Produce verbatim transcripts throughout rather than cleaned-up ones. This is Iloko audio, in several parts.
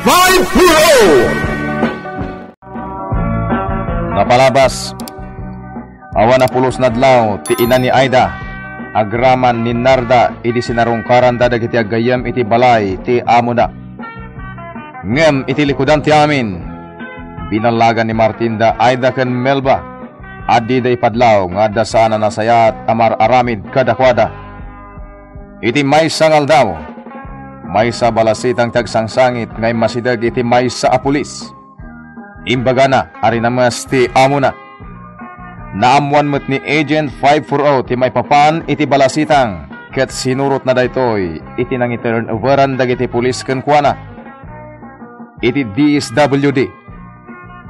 Five four oh. Napalabas, awan a pulos nadlaw ti ina ni Aida, agraman ni Narda idi sinarungkaranda dagiti aggayyem iti balay ti amona. Ngem iti likudan ti amin, binallagan ni Martin da Aida ken Melba. Adda ipadlaw nga adda saan a nasayaat a mar-aramid kadakuada. Iti maysa nga aldaw, maysa a balasitang ti agsangsangit nga immasideg iti maysa a pulis. Imbagana a rinames ti amona. Naammoan met ni Agent five four oh ti maipapan iti balasitang ket sinurotna daytoy iti nangi-turnoveran dagiti pulis kenkuana. Iti D S W D,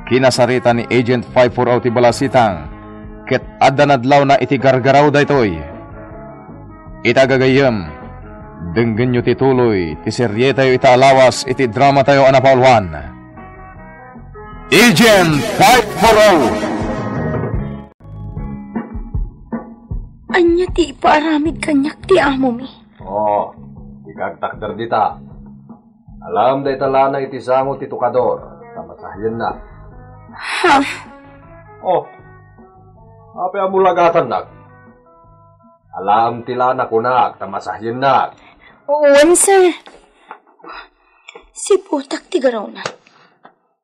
kinasarita ni Agent five four oh ti balasitang ket adda nadlawna iti gargaraw daytoy. Ita gagayyem, denggenyo ti tuloy ti serietayo ita a lawas iti dramatayo a napauluan. Agent five four oh. Ania ti ipaaramid kaniak ti amomi? Oh, dika agtakder dita. Alaem dayta lana iti sango ti tukador, ta masahiennak. Ha? Oh, apay a mulagatannak? Alaem ti lana kunak, ta masahiennak. Wen, sir. Siputak ti garawna.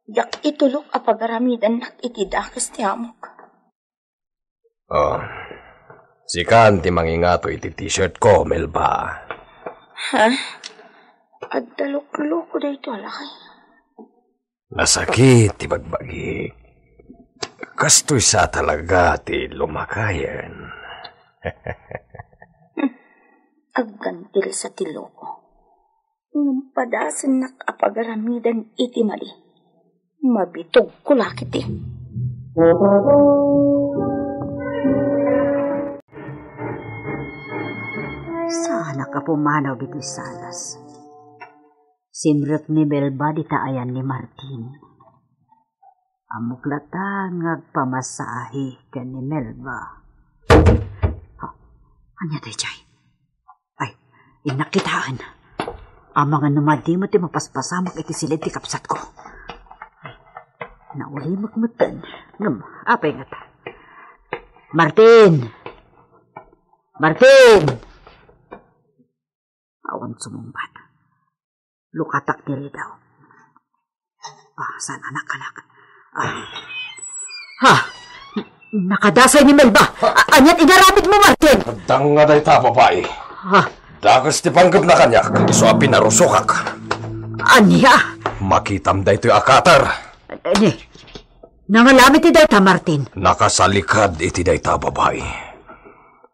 Diak itulok a pagaramidannak iti dakes ti amok. Oh, sikan ti mangingato iti t-shirt ko, Melba. Ha? Adda lukloko daytoy a laki. Nasakit ti bagbagik. Kastoy sa talaga ti lumakayen. Aggantil sa ti loko. Ngem padasennak a pagaramidan iti madi. Mabitogko la ketdi. Saanak a pumanaw ditoy salas. Simrek ni Melba dita ayan ni Martin. Ammok latta nga agpamasahe ken ni Melba. Ha? Ania daydiay? Ay, innak kitaen. Amangan no madi met ti mapaspasamak iti siled ti kabsatko. Ay, naulimek metten. Ngem, apay ngata? Martin! Martin! Awan sumungbat. Lukatak ti ridaw. Ah, saan a nakanak? Ah. Ha? Nakadasay ni Melba. A-, aniat inaramidmo, Martin? Adda nga dayta a babai. Ha? Dakes ti panggepna kaniak, isu a pinarusokak. Ania? Makitam daytoy a cutter. Ni, nangalam iti dayta, Martin? Nakasalikad iti dayta a babai.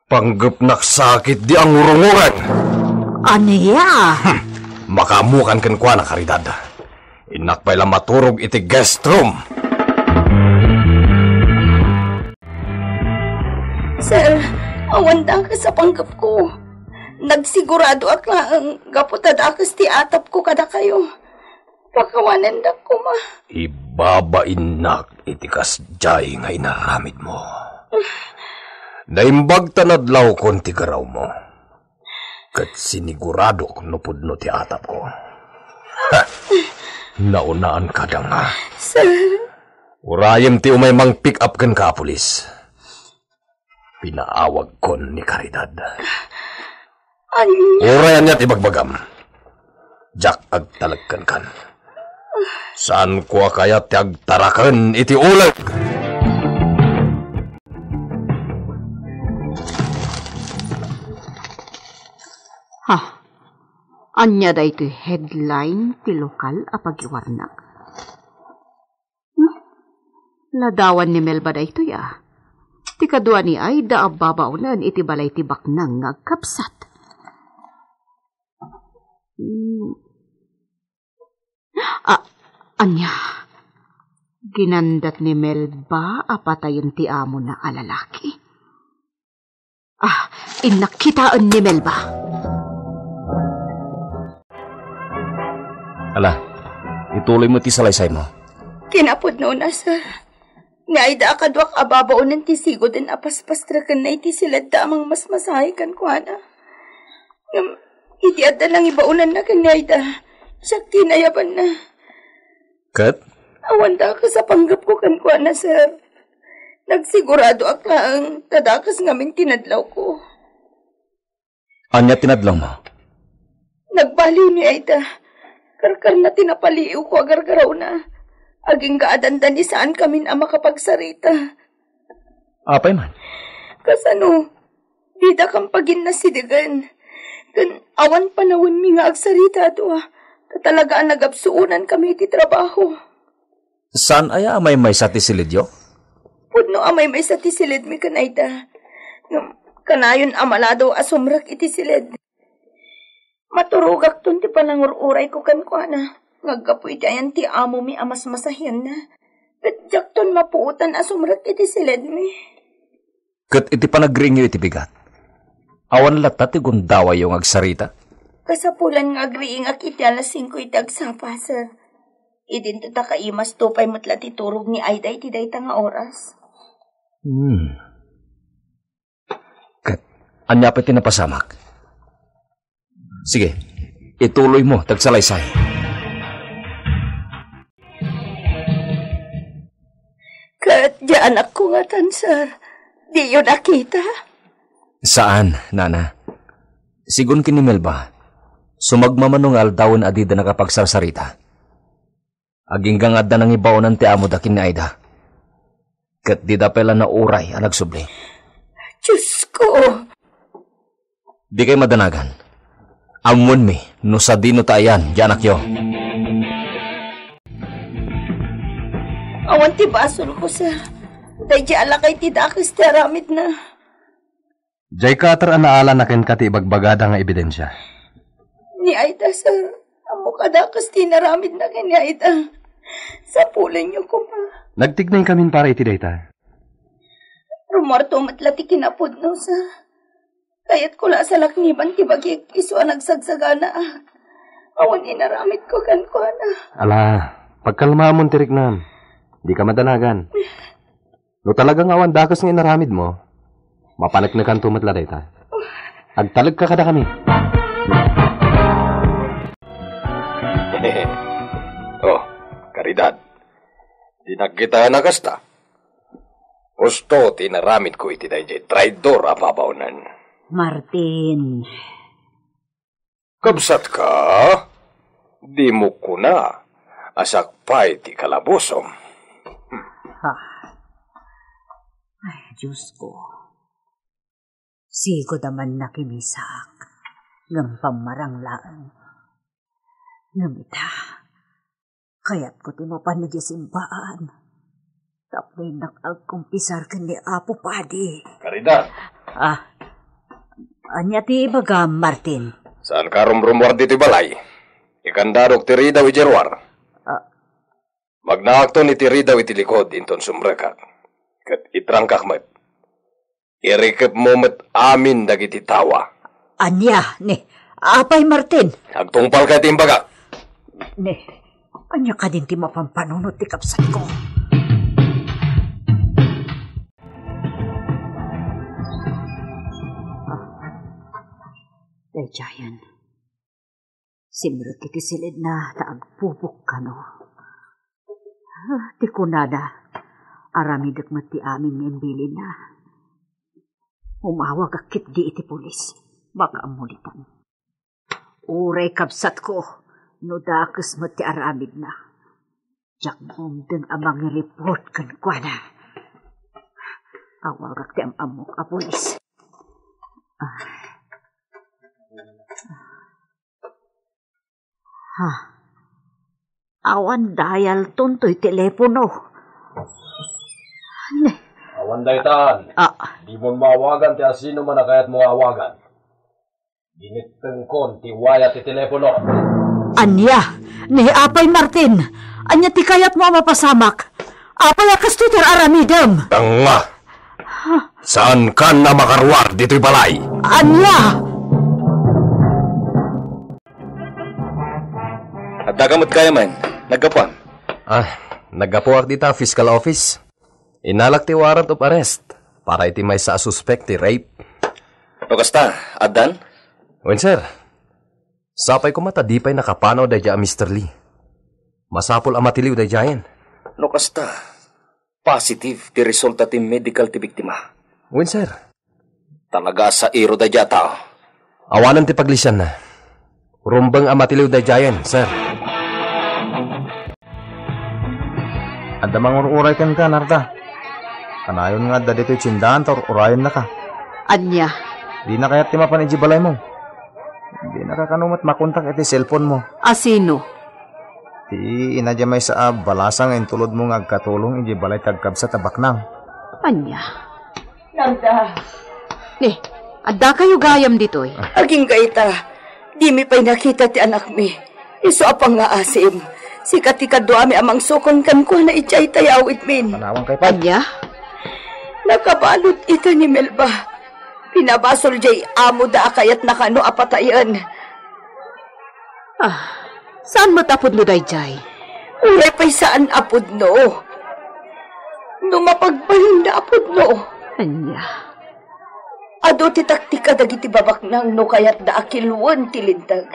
Panggepnak sakit di angurunguran. Ania? Hmm. Makaammokan kenkuana, Caridad. Innak pay la maturog iti guest room. Sir, awan dakes a panggepko. Nagsiguradoak laeng gapu ta dakes ti atapko kadakayo. Pakawanendak koma. Ibabainnak iti kasdiay nga inaramidmo. Naimbag ta nadlawkon ti garawmo. Ket siniguradok no pudno ti atapko. Ha! Naunaan kada nga. Sir. Urayem ti umay mang-pick up kenka a pulis. Pinaawagkon ni Caridad. Ania? Uray ania ti ibagbagam. Diak agtalek kenkan. Saanko a kayat ti agtaraken iti uleg. Ha? Ania daytoy headline ti lokal a pagiwarnak? Hmm? Ladawan ni Melba daytoy, a. Ti kadua ni Aida a babaonen iti balay ti baknang nga agkabsat. Hmm. A, ania? Ginandat ni Melba a patayen ti amona a lalaki. Ah, innak kitaen ni Melba. Ala, ituloy mo ti salaysaymo. Kinapudnona, sir. Ni Aida a kaduak a babaonen ti sigoden a paspastreken na iti siledda a mangmasmasahe kenkuana. Ngem, idi adda nangibaonanna ken ni Aida, Siak ti nayabanna. Ket? Awan dakes a panggepko kenkuana, sir. Nagsiguradoak laeng ta dakes ngamin ti nadlawko. Ania ti nadlawmo? Nagbali ni Aida. Karkarna ti napaliiwko a gargarawna. Agingga a dandani saankamin a makapagsarita. Apay man? Kasano? Didakam paginnasidigen. Ken awan panawenmi nga agsarita a dua. Ta talaga a nagapsuonankami iti trabaho. Saan aya a maymaysa ti silidyo? Pudno a maymaysa ti silidmi ken Aida. Ngem kanayon a maladaw a sumrek iti silid. Maturogakton ti panangur-urayko kenkuana. Ngaggapu iti ayan ti amomi a masmasahianna. Ket diakton mapuotan a sumrek iti silidmi. Ket iti panagriingyo iti bigat, awan latta ti gundawayyo nga agsarita? Kasapulan nga agriingak iti alas singko iti agsapa, sir. Idinto ta kaimasto pay met la ti turog ni Aida iti dayta nga oras. Hmm. Ket ania pay ti napasamak? Sige, ituloymo ti agsalaysay. Ket di anakko ngatan, sir. Diyo nakita? Saan, nana. Sigun ken ni Melba, sumagmamano nga aldawen a dida nakapagsarsarita. Agingga nga adda nangibaonan ti amoda ken ni Aida. Ket dida pay la nauray a nagsubli. Diosko! Dikay madanagan. Ammoenmi no sadino ta ayan ti anakyo. Awan ti basolko, sir. Daydi a lakay ti dakes ti aramidna. Diay cutter a naala na kenka ti ibagbagada nga ebidensia. Ni Aida, sir. Ammok a dakes ti inaramidna ken ni Aida. Sapulenyo koma. Nagtignay kamin para iti dayta. Rumuarto met la ti kinapudno, sir. Kayatko la a salakniban ti bagik isu a nagsagsaganaak. Awan inaramidko kenkuana. Ala, pagkalmaamon ti riknam. Dika madanagan. No talaga nga awan dakes nga inaramidmo, mapaneknekanto met la dayta. Agtalekka kadakami. Oh, Caridad. Dinak kitaen a kasta. Husto ti inaramidko iti daydiay traidor a babaonen. Martin. Kabsatka, dimo kuna a sakbay ti kalabusom. Ha. Ay, Diosko. Sigud a mannakimisaak, ngem pammarang laeng. Ngem ita, kayatko ti mapan idiay simbaan. Tapno innak agkumpisar ken ni Apo Padi. Caridad. Ah, ania ti ibagam, Martin? Saanka a rumrumuar ditoy balay? Ikandadok ti ridaw idiay ruar. Ah. Magnaakton iti ridaw iti likod inton sumrekak. Ket itrangkak met. Irikepmo met amin dagiti tawa. Ania, ni, apay, Martin? Agtungpalka iti imbagak. Ni, ania kadin ti mapampanunot ti kabsatko? Ah, daydiayen. Simrek iti silidna ta agpupukkano. Ah, ti kunada, aramidek met ti amin nga imbilinna. Umawagak ketdi iti pulis. Makaammulitan. Uray kabsatko, no dakes met ti aramidna. Diak umdeng a mangiriport kenkuana. Awagak ti am-ammok a pulis. Ah. Ha? Awan dialton toy telepono. Ne. Awan daytan. Ah. Dimon maawagan ti asino man a kayatmo nga awagan. Dinittengkon ti waya ti telepono. Ania? Ni apay, Martin? Ania ti kayatmo a mapasamak? Apay a kastoy ti ar-aramidem? Tanga! Saankan a makaruar ditoy balay. Ania? Adda ka met gayam, naggapuam? Ah, naggapuak dita fiscal office. Inalak ti warrant of arrest para iti maysa a suspek ti rape. No kasta, addan? Wen, sir. Sapay koma ta di pay nakapanaw daydiay a Mister Lee. Masapul a matiliw daydiayen. No kasta, positive ti resulta ti medical ti biktima. Wen, sir. Talaga a sairo daydiay a tao. Awanen ti paglisianna. Rumbeng a matiliw daydiayen, sir. Adda mangur-uray kenka, Narda. Kanayon nga adda ditoy tiendaan ta ur-urayennaka. Ania? Dina kayat ti mapan idiay balaymo? Dinaka kano met makontak iti cellphone mo? A sino? Ti ina diay maysa a balasa nga intulodmo nga agkatulong idiay balay ti agkabsat a baknang. Ania? Narda. Ni, addakayo gayam ditoy? Agingga ita, dimi pay nakita ti anakmi. Isu a pangngaasim, sika ti kaduami a mangsukon kenkuana idiay ta yawidmin. Panawan kay pay. Ania? Nakabalud ita ni Melba. Pinabasol diay amoda a kayatna kano a patayen. Ah, saan met a pudno daydiay? Uray pay saan a pudno. No mapagbalinda a pudno. Ania? Adu ti taktika dagiti babaknang no kayatda a kiluen ti linteg.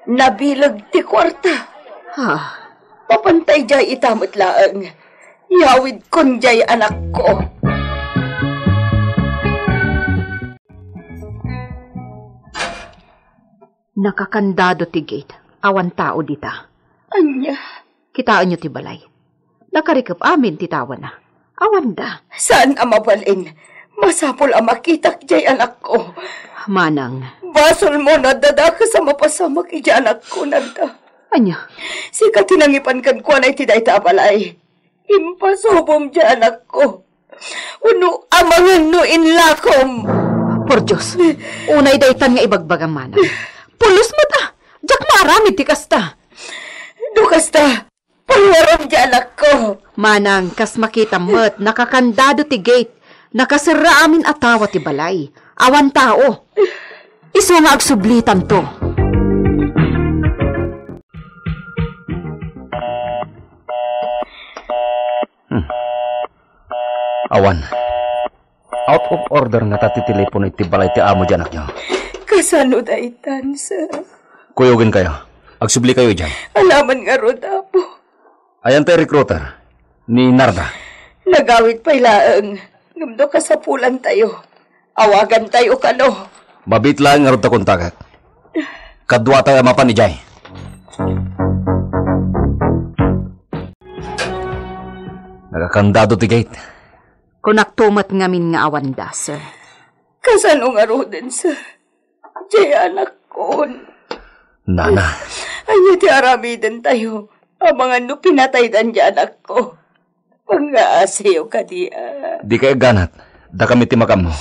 Nabileg ti kuarta. Ah. Mapantay diay ita met laeng. Yawidkon diay anakko. Nakakandado ti gate. Awan tao dita. Ania? Kitaenyo ti balay. Nakarikep amin ti tawana. Awanda. Saan a mabalin. Masapul a makitak diay anakko. Manang. Basolmo no adda dakes a mapasamak idiay anakko, Narda. Ania? Sika ti nangipan kenkuana iti dayta a balay. Impasubom diay anakko. Uno amangan no inlakom. Por Dios, unay daytan nga ibagbagam, manang. Pulos met a, diak maaramid ti kasta. No kasta, paluaram diay anakko. Manang, kas makitam met, nakakandado ti gate. Nakaserra amin a tawa ti balay. Awan tao. Isu nga agsublitanto. Hmm. Awan. Out of order ngata ti telepono iti balay ti amo diay anakyo. Kasano daytan, sir? Kuyogenkayo. Agsublikayo idiay. Alaman ngarud, Apo. Ayanto ti recruiter, ni Narda. Nagawid pay laeng. Ngem no kasapulantayo, awagantayo kano. Mabiit laeng ngarud ta kontakek. Kaduatayo a mapan idiay. Nakakandado ti gate. Kunakto met ngamin nga awanda, sir. Kasano ngaruden, sir? Diay anakkon. Nana. Ania ti aramidentayo? Amangan no pinataydan diay anakko. Pangngaasim kadi a. Dika agganat. Dakami ti makaammo.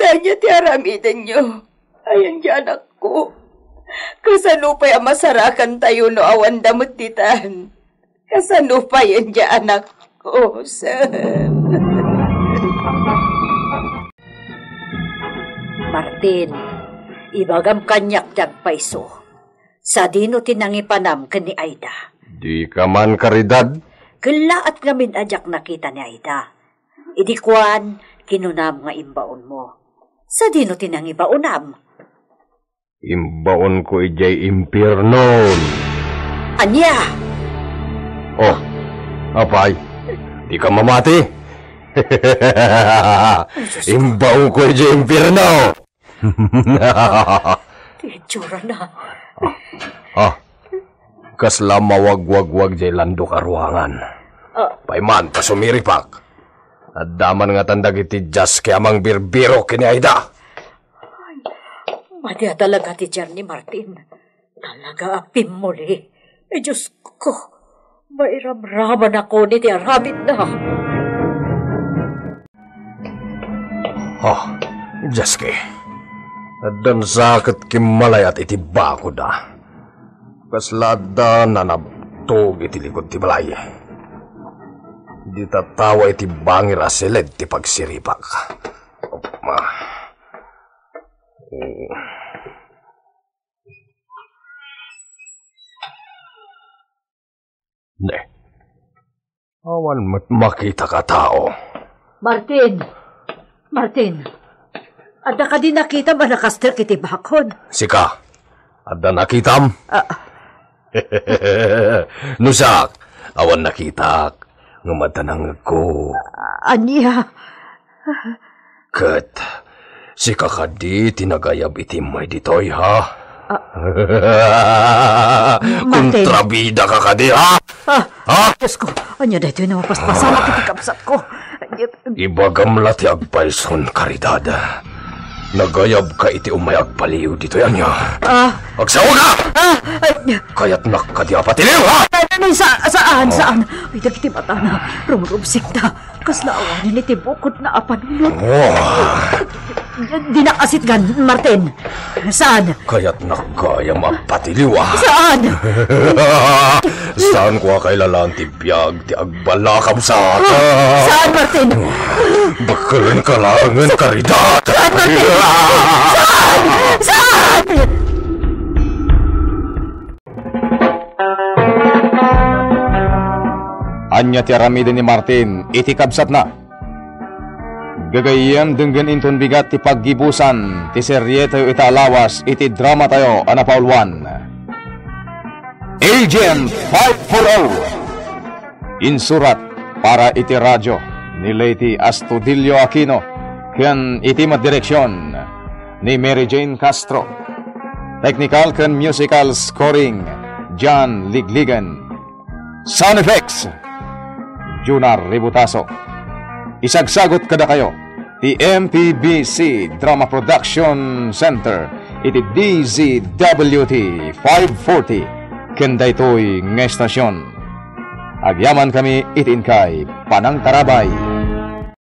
Ta ania ti aramidenyo? Ayan diay anakko. Kasano pay a masarakantayo no awanda met ditan? Kasano pay diay anakko, sir? Martin, ibagam kaniak ti agpayso. Sadino ti nangipanam ken ni Aida? Dika man karidad? Kellaat ngamin a diak nakita ni Aida. Idi kuan, kinunam nga imbaonmo. Sadino ti nangibaonam? Imbaonko idiay impiernon. Ania? Oh, apay, dika mamati? Ay, Diyos ko. Imbaonko idiay impierno. Ti itsura na. Ah, kasla mawagwagwag diay landok a ruangan. Ah. Pay man ta sumiripak. Adda man ngatan dagiti diaske a mangbirbirok ken ni Aida. Ay, madi a talaga ti tiyan ni Martin. Talaga a pimmuli. Ay, Diyos ko, mairamramanakon iti aramidna. Oh, diaske. Addan sa ket kimmalayat iti bakoda. Kasla adda nanabtog iti likod ti balay. Dita tawa iti bangir a siled ti pagsiripak. Ma. Oh. Ne. Awan met makitak a tao. Martin! Martin! Adda kadi nakitam a nakastrek iti bakon? Sika, Adda nakitam? Ah. No siak, awan nakitak, ngem adda nangngegko. Ania? Ket sika kadi ti nagayab iti immay ditoy, ha? Ah. Martin. Kontrabida ka kadi, ha? Ah, ha? Diyos ko, ania daytoy nga mapaspasamak iti kabsatko? Ibagam la ti agpayson, Caridad. Nagayabka iti umay agpaliw ditoy, ania? Ah. Agsawaka! Ah, ay. Kayatnak kadi a patiliw, ha? Ay, ay, sa-, saan, Oh. saan? Ay, dagiti matana, rumurubsikda. Kasla awanen iti bukodna a panunot. Oh. Dinak asitgan, Martin. Saan? Kayatnak gayam a patiliw, ah. Saan? Saan ko a kailalaan ti biag ti agbalakam sa ata? Saan, Martin? Dakkel ka laengen, Caridad. Saan, Martin? Saan? Saan? Ania ti aramiden ni Martin iti kabsatna? Gagayyem, denggen inton bigat ti paggibusan ti serietayo ita a lawas iti dramatayo a napauluan, Agent five four oh. Insurat para iti radio ni Leyte Astudillo Aquino ken iti met direksion ni Mary Jane Castro. Technical ken musical scoring, John Ligligan. Sound effects, Juna Ributaso. Isagsagut kadakayo ti M P B C Drama Production Center iti D Z W T five forty ken daytoy nga estasion. Agyamankami iti inkay panangtarabay.